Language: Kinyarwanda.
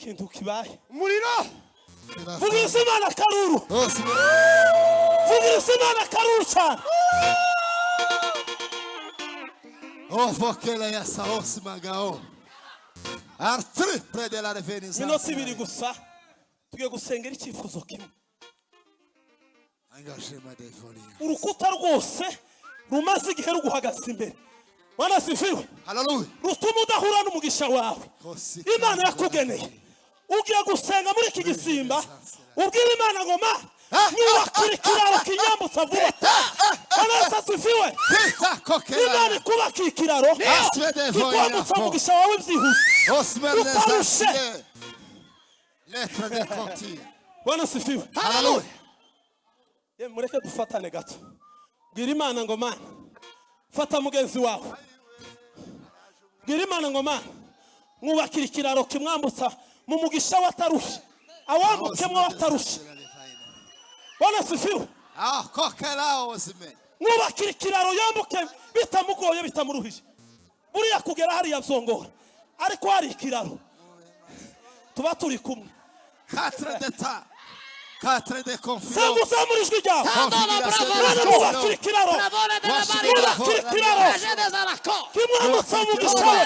Ikintu kibaye. Umuriro. Vugiriza Imana akaruru, vugiriza Imana akaruru cyane. Oh, vokela ya saos magao. Artri près de la revenisa. Iminota 2 gusa, tugiye gusengera icyifuzo kimwe. Engagement des voleurs. Urukuta rwose rumaze igihe ruguhagaze imbere, Bwana asifiwe, Hallelujah. rutuma udahura n'umugisha wawe Imana yakugeneye, ugiye gusenga muri iki gisimba, ubwira Imana ngo: "Ma, nyubakira ikiraro kinyambutsa vuba." Bwana Yesu asifiwe. Pita kokela. Imana ikubaka ikiraro kikwambutsa umugisha wawe byihuse, utarushe. Lettre de conti. Bwana asifiwe. Hallelujah. Ye, mureke dufatane gato. Bwira Imana ngo: "Mana." Fata mugenzi wawe, bwira Imana ngo: "Mana, mwubakira ikiraro kimwambutsa mu mugisha we atarushe, awambukemo atarushe." Bwana asifiwe. Ah, kokela osime. Mwubakira ikiraro yambuke bitamugoye, bitamuruhije. Buriya kugera hariya byongora, ariko hari ikiraro tuba turi kumwe. 4 d'état. 4 de Senga, confiance. uzamura ijwi ryawe. Mana, mwubakira ikiraro, mwubakira ikiraro kimwambutsa mu mugisha we.